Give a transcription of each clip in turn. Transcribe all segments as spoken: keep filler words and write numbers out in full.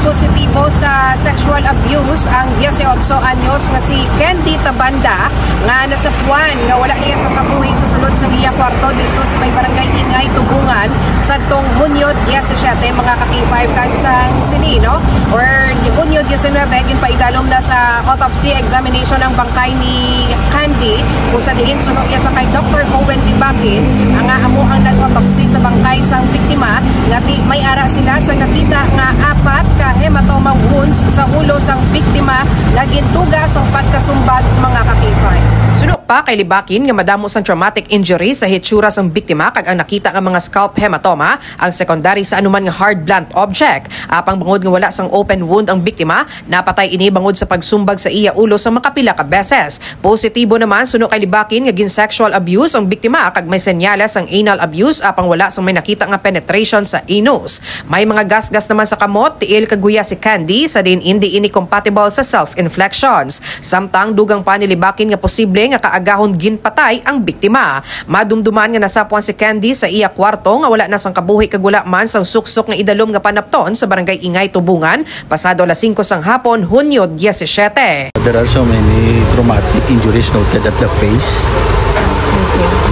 Positibo sa sexual abuse ang diyesiyotso anyos nga si Candy Tabanda, nga nasapuan nga wala niya sa kabuhi sa sulod sa iya kwarto dito sa may barangay Ingay, Tubungan, sadtong Hunyo diyesisiyete, mga ka-K five, kag sang sini, no? Or Hunyo diecinuebe, ginpaidalom na sa autopsy examination ang bangkay ni Candy, kung sa diin suno niya sa kay Doktor Owen Libakin, nga amo ang nag-autopsy sa bangkay sang biktima, nga ti-, may ara sila sa nakita nga apat ka hematoma wounds sa ulo sang biktima nga gintuga sang pagkasumbag, mga ka-K five. Suno pa kay Libakin nga madamo sang traumatic injury sa hitsura sang biktima kag ang nakita nga mga scalp hematoma ang secondary sa anuman nga hard blunt object. Apang bangod nga wala sang open wound ang biktima, napatay ini bangod sa pagsumbag sa iya ulo sa makapila ka beses. Positibo naman suno kay Libakin nga gin-sexual abuse ang biktima kag may senyales sang anal abuse, apang wala sang may nakita nga penetration sa anus. May mga gasgas naman sa kamot, tiil kag guya si Candy, sa diin indi ini compatible sa self-inflictions. Samtang dugang pa ni Libakin nga posible nga kaagahon ginpatay ang biktima. Madumduman nga nasapuan si Candy sa iya kwarto nga wala na sang kabuhi kag wala man sang suksok nga idalom nga panapton sa Barangay Ingay, Tubungan, pasado alas singko sang hapon, Hunyo diyesisiyete. There are so many traumatic injuries noted at the face.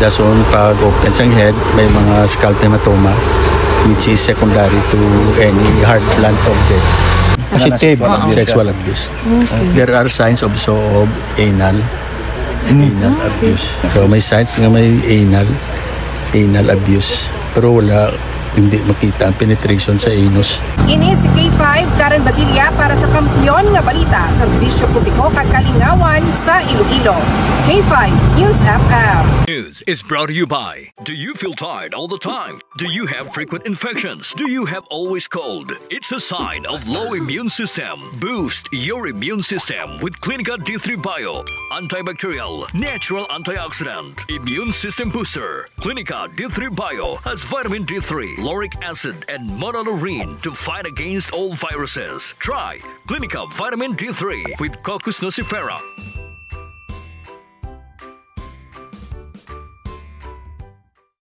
Dason pag-open sang head, may mga scalp hematoma, which is secondary to any hard blunt object. Positive. Sexual abuse. There are signs also of anal, anal abuse. So may signs nga may anal, anal abuse. Pero wala, hindi makita ang penetration sa anus. Ini si K five, Karen Badilla, para sa Kampiyon nga Balita, Serbisyo Publiko kag Kalingawan sa Iloilo. K five News F M. News is brought to you by. Do you feel tired all the time? Do you have frequent infections? Do you have always cold? It's a sign of low immune system. Boost your immune system with Clinica D three Bio. Antibacterial, natural antioxidant, immune system booster. Clinica D three Bio has vitamin D three, lauric acid, and monolaurin to fight against all viruses. Try Clinica Vitamin D three with Cocos nucifera.